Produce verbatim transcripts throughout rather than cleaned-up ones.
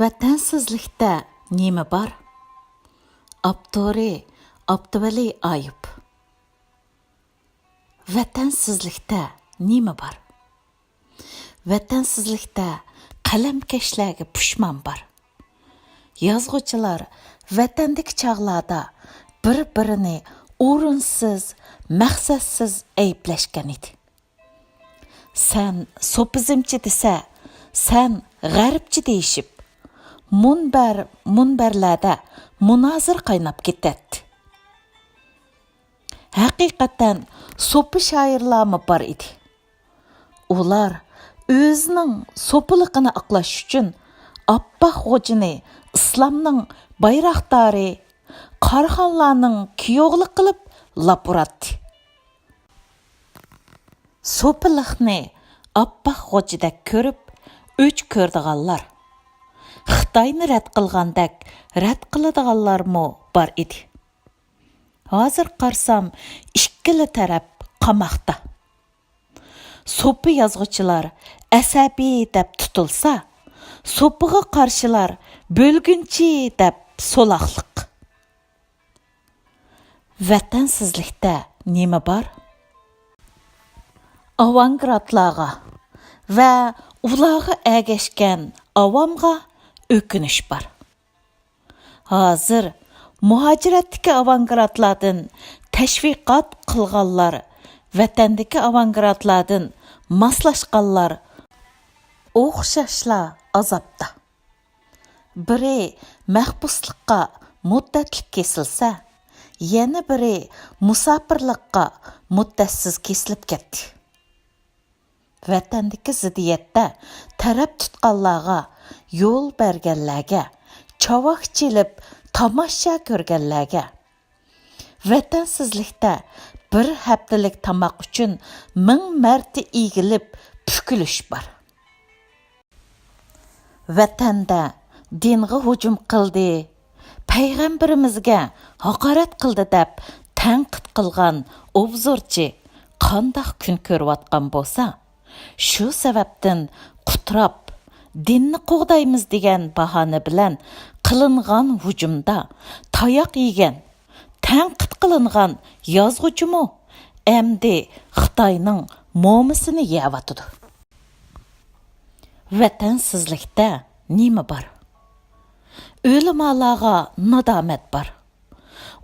ۋەتەنسىزلىكتە نېمە بار؟ ئاپتورى: ئابدۇۋەلى ئايۇپ. ۋەتەنسىزلىكتە نېمە بار؟ ۋەتەنسىزلىكتە قەلەمكەشلەرگە پۇشمان بار. يازغۇچىلار ۋەتەندىكى چاغلاردا بىر-بىرىنى ئورۇنسىز، مەقسەتسىز ئەيىبلەشكەن ئىدى. سەن سوپىزمچى دېسە، سەن غەربچى دېيىشىپ، مۇنبەر، مۇنبەرلەردە مۇنازىرە قايناپ كېتەتتى. ھەقىقەتەن سوپى شائىرلارمۇ بار ئىدى. ئۇلار ئۆزىنىڭ سوپىلىقىنى ئاقلاش ئۈچۈن ئاپپاق غوجىنى ئىسلامنىڭ بايراقدارى، قاراخانلارنىڭ كۈيئوغلى قىلىپ لاپ ئۇراتتى. سوپىلىقنى ئاپپاق غوجىدەك كۆرۈپ ئۆچ كۆرىدىغانلار، خىتاينى رەت قىلغاندەك رەت قىلىدىغانلارمۇ بار ئىدى. ھازىر قارىسام، ئىككىلا تەرەپ قاماقتا. سوپى يازغۇچىلار ئەسەبىي دەپ تۇتۇلسا، سوپىغا قارشىلار بۆلگۈنچى دەپ سولاقلىق. ۋەتەنسىزلىكتە نېمە بار؟ ئاۋانگرادلارغا ۋە ئۇلارغا ئەگەشكەن ئاۋامغا ئۆكۈنۈش بار. ھازىر مۇھاجىرەتتىكى ئاۋانگرادلاردىن تەشۋىقات قىلغانلار، ۋەتەندىكى ئاۋانگرادلاردىن ماسلاشقانلار ئوخشاشلا ئازابتا. بىرى مەھبۇسلۇققا مۇددەتلىك كېسىلسە، يەنە بىرى مۇساپىرلىققا مۇددەتسىز كېسىلىپ كەتتى. ۋەتەندىكى زىددىيەتتە تەرەپ تۇتقانلارغا يول بەرگەنلەرگە، چاۋاك چېلىپ تاماشا كۆرگەنلەرگە، ۋەتەنسىزلىكتە بىر ھەپتىلىك تاماق ئۈچۈن مىڭ مەرتە ئېگىلىپ پۈكۈلۈش بار. ۋەتەندە دىنغا ھۇجۇم قىلدى، پەيغەمبىرىمىزگە ھاقارەت قىلدى دەپ تەنقىد قىلغان ئوبزورچى قانداق كۈن كۆرۈۋاتقان بولسا، شۇ سەۋەبتىن قۇتراپ، دىننى قوغدايمىز دېگەن باھانە بىلەن قىلىنغان ھۇجۇمدا تاياق يېگەن، تەنقىد قىلىنغان يازغۇچىمۇ ئەمدى خىتاينىڭ مومىسىنى يەۋاتىدۇ. ۋەتەنسىزلىكتە نېمە بار؟ ئۆلىمالارغا نادامەت بار.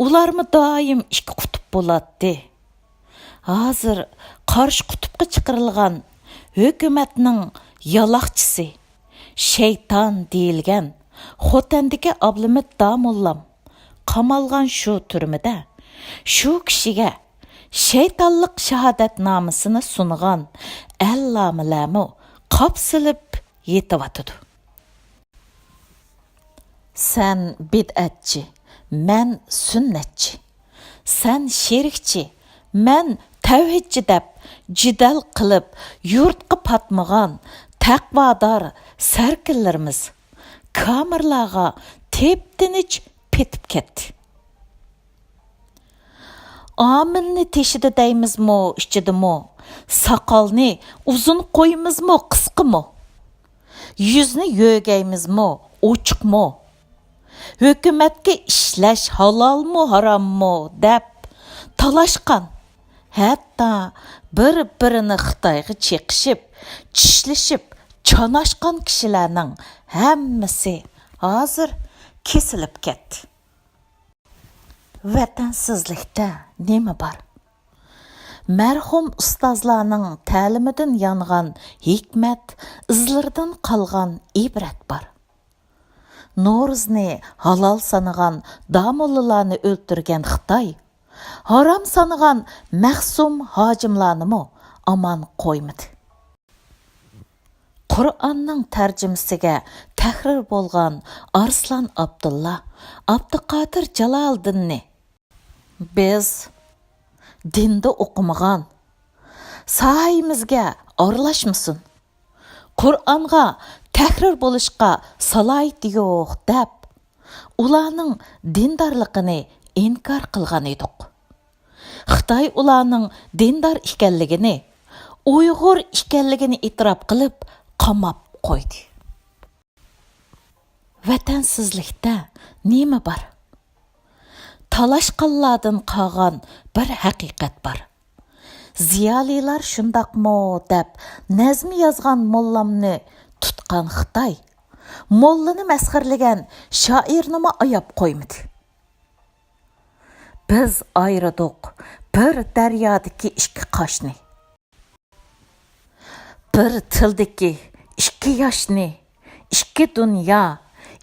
ئۇلارمۇ دائىم ئىككى قۇتۇپ بولاتتى. ھازىر قارشى قۇتۇپقا چىقىرىلغان ھۆكۈمەتنىڭ يالاقچىسى، شەيتان دېيىلگەن خوتەندىكى ئابلىمىت داموللام قامالغان شۇ تۈرمىدە شۇ كىشىگە شەيتانلىق شاھادەتنامىسىنى سۇنغان ئەللامىلەرمۇ قاپسىلىپ يېتىۋاتىدۇ. سەن بىدئەتچى، مەن سۈننەتچى. سەن شېرىكچى، مەن تەۋھىدچى دەپ جېدەل قىلىپ يۇرتقا پاتمىغان تەقۋادار سەركىلىرىمىز، كامېرلارغا تىپتىنچ پېتىپ كەتتى. ئامىننى تېشىدا دەيمىزمۇ، ئىچىدىمۇ؟ ساقالنى ئۇزۇن قويىمىزمۇ، قىسقىمۇ؟ يۈزنى يۆگەيمىزمۇ، ئوچۇقمۇ؟ ھۆكۈمەتكە ئىشلەش ھالالمۇ، ھاراممۇ دەپ تالاشقان، ھەتتا بىر-بىرىنى خىتايغا چېقىشىپ، چىشلىشىپ، چاناشقان كىشىلەرنىڭ ھەممىسى ھازىر كېسىلىپ كەتتى. ۋەتەنسىزلىكتە نېمە بار؟ مەرھۇم ئۇستازلارنىڭ تەلىمىدىن يانغان ھېكمەت، ئىزلىرىدىن قالغان ئىبرەت بار. نورۇزنى ھالال سانىغان داموللىلارنى ئۆلتۈرگەن خىتاي، ھارام سانىغان مەخسۇم ھاجىملارنىمۇ ئامان قويمىدى. قۇرئاننىڭ تەرجىمىسىگە تەھرىر بولغان ئارسلان ئابدۇللا، ئابدۇقادىر جالالىدىننى بىز دىندا ئوقۇمىغان، ساھەيىمىزگە ئارىلاشمىسۇن، قۇرئانغا تەھرىر بولۇشقا سالاھىيىتى يوق دەپ، ئۇلارنىڭ دىندارلىقىنى ئىنكار قىلغان ئىدۇق. خىتاي ئۇلارنىڭ دىندار ئىكەنلىكىنى، ئۇيغۇر ئىكەنلىكىنى ئېتىراپ قىلىپ قاماپ قويدى. ۋەتەنسىزلىكتە نېمە بار؟ تالاشقانلاردىن قالغان بىر ھەقىقەت بار. زىيالىيلار شۇنداقمۇ دەپ نەزم يازغان موللامنى تۇتقان خىتاي، موللىنى مەسخىرىلىگەن شائىرنىمۇ ئاياپ قويمىدى. بىز ئايرىدۇق بىر دەريادىكى ئىككى قاشنى. بىر تىلدىكى ئىككى ياشنى، ئىككى دۇنيا،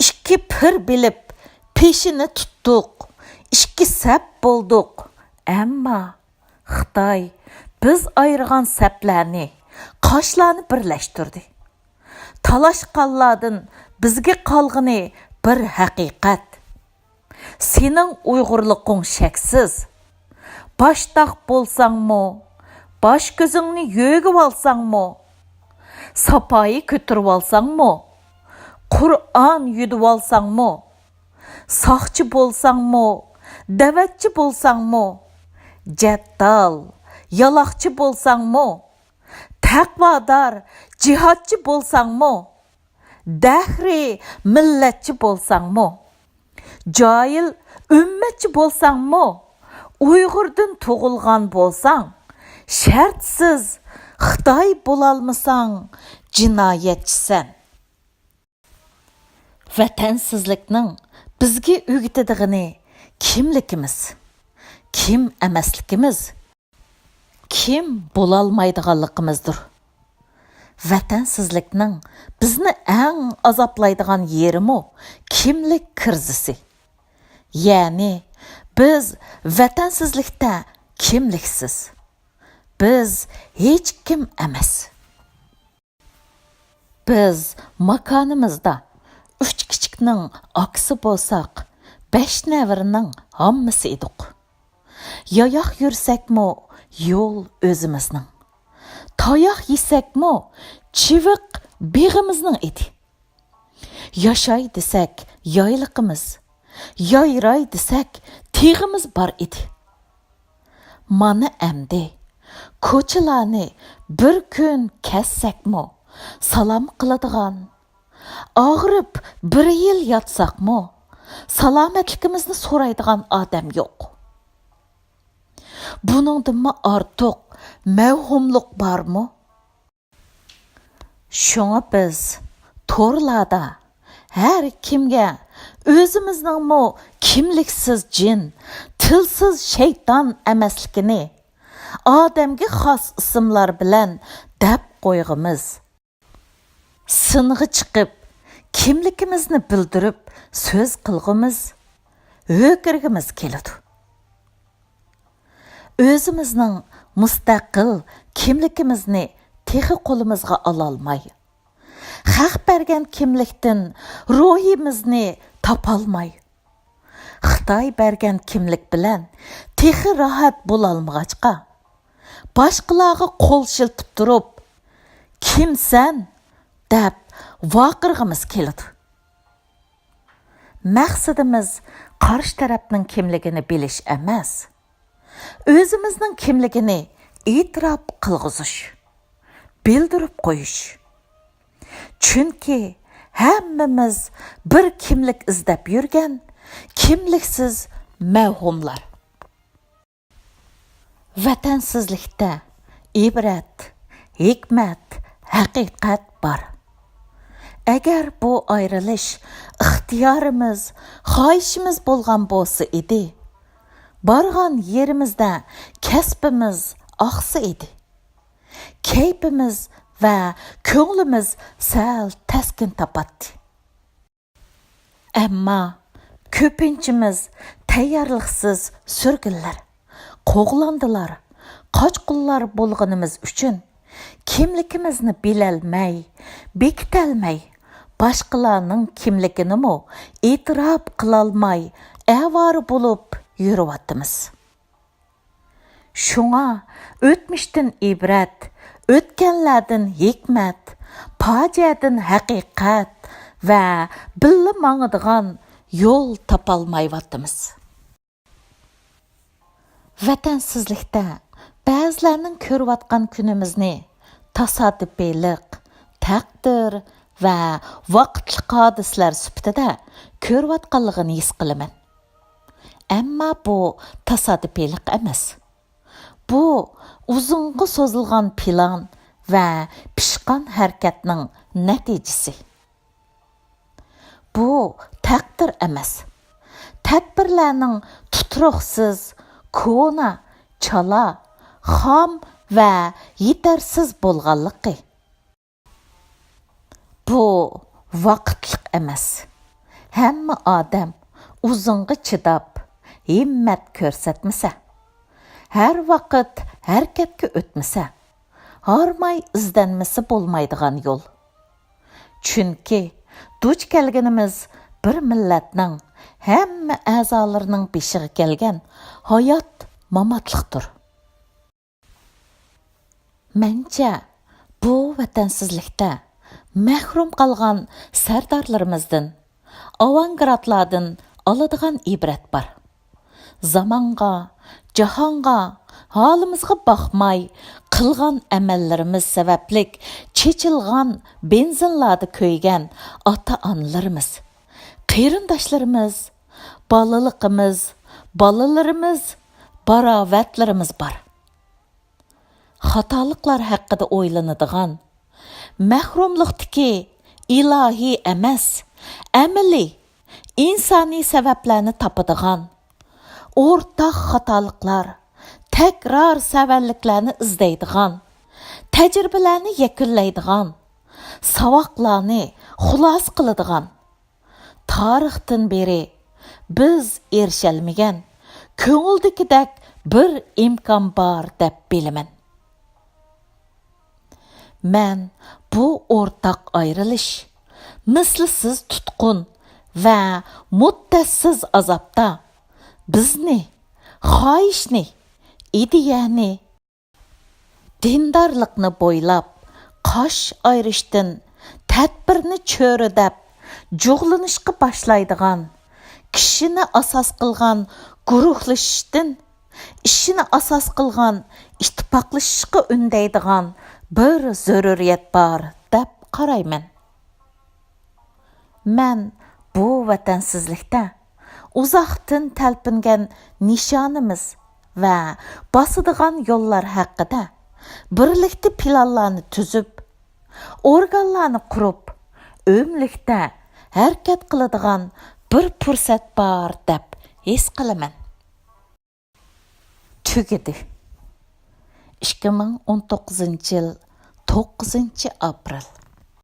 ئىككى پىر بىلىپ پېشىنى تۇتتۇق، ئىككى سەپ بولدۇق. ئەمما خىتاي بىز ئايرىغان سەپلەرنى، قاشلارنى بىرلەشتۈردى. تالاشقانلاردىن بىزگە قالغىنى بىر ھەقىقەت. سېنىڭ ئۇيغۇرلۇقۇڭ شەكسىز. باشداق بولساڭمۇ، باش كۆزۈڭنى يۆگىۋالساڭمۇ، ساپايى كۆتۈرۈۋالساڭمۇ، قۇرئان يۈدۈۋالساڭمۇ، ساقچى بولساڭمۇ، دەۋەتچى بولساڭمۇ، جەددال، يالاقچى بولساڭمۇ، تەقۋادار، جىھادچى بولساڭمۇ، دەھرىي مىللەتچى بولساڭمۇ، جاھىل ئۈممەتچى بولساڭمۇ، ئۇيغۇردىن تۇغۇلغان بولساڭ، شەرتسىز خىتاي بولالمىساڭ، جىنايەتچىسەن. ۋەتەنسىزلىكنىڭ بىزگە ئۆگىتىدىغىنى كىملىكىمىز، كىم ئەمەسلىكىمىز، كىم بولالمايدىغانلىقىمىزدۇر. ۋەتەنسىزلىكنىڭ بىزنى ئەڭ ئازابلايدىغان يېرىمۇ كىملىك كىرىزىسى. يەنى بىز ۋەتەنسىزلىكتە كىملىكسىز. بىز ھېچكىم ئەمەس. بىز ماكانىمىزدا ئۈچ كىچىكنىڭ ئاكىسى بولساق، بەش نەۋرىنىڭ ھاممىسى ئىدۇق. ياياق يۈرسەكمۇ يول ئۆزىمىزنىڭ. تاياق يېسەكمۇ چىۋىق بېغىمىزنىڭ ئىدى. ياشاي دېسەك يايلىقىمىز، يايراي دېسەك تېغىمىز بار ئىدى. مانا ئەمدى كوچىلارنى بىر كۈن كەزسەكمۇ سالام قىلىدىغان، ئاغرىپ بىر يىل ياتساقمۇ سالامەتلىكىمىزنى سورايدىغان ئادەم يوق. بۇنىڭدىنمۇ ئارتۇق مەۋھۇملۇق بارمۇ؟ شۇڭا بىز تورلاردا ھەر كىمگە ئۆزىمىزنىڭمۇ كىملىكسىز جىن، تىلسىز شەيتان ئەمەسلىكىنى، ئادەمگە خاس ئىسىملار بىلەن دەپ قويغىمىز. سىنغا چىقىپ، كىملىكىمىزنى بىلدۈرۈپ سۆز قىلغۇمىز، ھۆركىرىگىمىز كېلىدۇ. ئۆزىمىزنىڭ مۇستەقىل كىملىكىمىزنى تېخى قولىمىزغا ئالالماي، خەق بەرگەن كىملىكتىن روھىمىزنى تاپالماي، خىتاي بەرگەن كىملىك بىلەن تېخى راھەت بولالمىغاچقا، باشقىلارغا قول شىلتىپ تۇرۇپ، «كىمسەن؟» دەپ ۋارقىرىغىمىز كېلىدۇ. مەقسىتىمىز قارشى تەرەپنىڭ كىملىكىنى بىلىش ئەمەس، ئۆزىمىزنىڭ كىملىكىنى ئېتىراپ قىلغۇزۇش، بىلدۈرۈپ قويۇش. چۈنكى ھەممىمىز بىر كىملىك ئىزدەپ يۈرگەن كىملىكسىز مەۋھۇملار. ۋەتەنسىزلىكتە ئىبرەت، ھېكمەت، ھەقىقەت بار. ئەگەر بۇ ئايرىلىش ئىختىيارىمىز، خاھىشىمىز بولغان بولسا ئىدى، بارغان يېرىمىزدە كەسپىمىز ئاقسا ئىدى، كەيپىمىز ۋە كۆڭلىمىز سەل تەسكىن تاپاتتى. ئەمما كۆپىنچىمىز تەييارلىقسىز سۈرگۈنلەر، قوغلاندىلار، قاچقۇنلار بولغىنىمىز ئۈچۈن كىملىكىمىزنى بىلەلمەي، بېكىتەلمەي، باشقىلارنىڭ كىملىكىنىمۇ ئېتىراپ قىلالماي ئاۋارە بولۇپ يۈرۈۋاتىمىز. شۇڭا ئۆتمۈشتىن ئىبرەت، ئۆتكەنلەردىن ھېكمەت، پاجىئەدىن ھەقىقەت ۋە بىللە ماڭىدىغان يول تاپالمايۋاتىمىز. ۋەتەنسىزلىكتە بەزىلەرنىڭ كۆرۈۋاتقان كۈنىمىزنى تاسادىپىيلىق، تەقدىر ۋە ۋاقىتلىق ھادىسىلەر سۈپىتىدە كۆرۈۋاتقانلىقىنى ھېس قىلىمەن. ئەمما بۇ تاسادىپىيلىق ئەمەس. بۇ ئۇزۇنغا سوزۇلغان پىلان ۋە پىشقان ھەرىكەتنىڭ نەتىجىسى. بۇ تەقدىر ئەمەس. تەدبىرلەرنىڭ تۇتۇرۇقسىز، كونا، چالا، خام ۋە يېتەرسىز بولغانلىقى. بۇ ۋاقىتلىق ئەمەس. ھەممە ئادەم ئۇزۇنغا چىداپ، ھىممەت كۆرسەتمىسە، ھەر ۋاقىت ھەرىكەتكە ئۆتمىسە، ھارماي ئىزدەنمىسە بولمايدىغان يول. چۈنكى دۇچ كەلگىنىمىز بىر مىللەتنىڭ ھەممە ئەزالىرىنىڭ بېشىغا كەلگەن ھايات ماماتلىقتۇر. مەنچە، بۇ ۋەتەنسىزلىكتە مەھرۇم قالغان سەردارلىرىمىزدىن، ئاۋانگرادلاردىن ئالىدىغان ئىبرەت بار. زامانغا، جاھانغا، ھالىمىزغا باقماي قىلغان ئەمەللىرىمىز سەۋەبلىك چېچىلغان بېنزىنلاردا كۆيگەن ئاتا-ئانىلىرىمىز، قېرىنداشلىرىمىز، بالىلىقىمىز، بالىلىرىمىز، باراۋەتلىرىمىز بار. خاتالىقلار ھەققىدە ئويلىنىدىغان، مەھرۇملۇقتىكى ئىلاھىي ئەمەس، ئەمەلىي، ئىنسانىي سەۋەبلەرنى تاپىدىغان، ئورتاق خاتالىقلار، تەكرار سەۋەنلىكلەرنى ئىزدەيدىغان، تەجرىبىلەرنى يەكۈنلەيدىغان، ساۋاقلارنى خۇلاسە قىلىدىغان، تارىختىن بېرى بىز ئېرىشەلمىگەن كۆڭۈلدىكىدەك بىر ئىمكان بار دەپ بىلىمەن. مەن بۇ ئورتاق ئايرىلىش، مىسلىسىز تۇتقۇن ۋە مۇددەتسىز ئازابتا بىزنى، خاھىشنى، ئىدىيەنى، دىندارلىقنى بويلاپ، قاش ئايرىشتىن تەدبىرنى چۆرىدەپ جۇغلىنىشقا باشلايدىغان، كىشىنى ئاساس قىلغان گۇرۇھلىشىشتىن ئىشىنى ئاساس قىلغان ئىتتىپاقلىشىشقا ئۈندەيدىغان بىر زۆرۈرىيەت بار دەپ قارايمەن. مەن بۇ ۋەتەنسىزلىكتە ئۇزاقتىن تەلپۈنگەن نىشانىمىز ۋە باسىدىغان يوللار ھەققىدە بىرلىكتە پىلانلارنى تۈزۈپ، ئورگانلارنى قۇرۇپ، ئۆملۈكتە ھەرىكەت قىلىدىغان بىر پۇرسەت بار دەپ ھېس قىلىمەن. تۈگىدى. ئىككى مىڭ ئون توققۇزىنچى يىل، توققۇزىنچى ئاپرېل.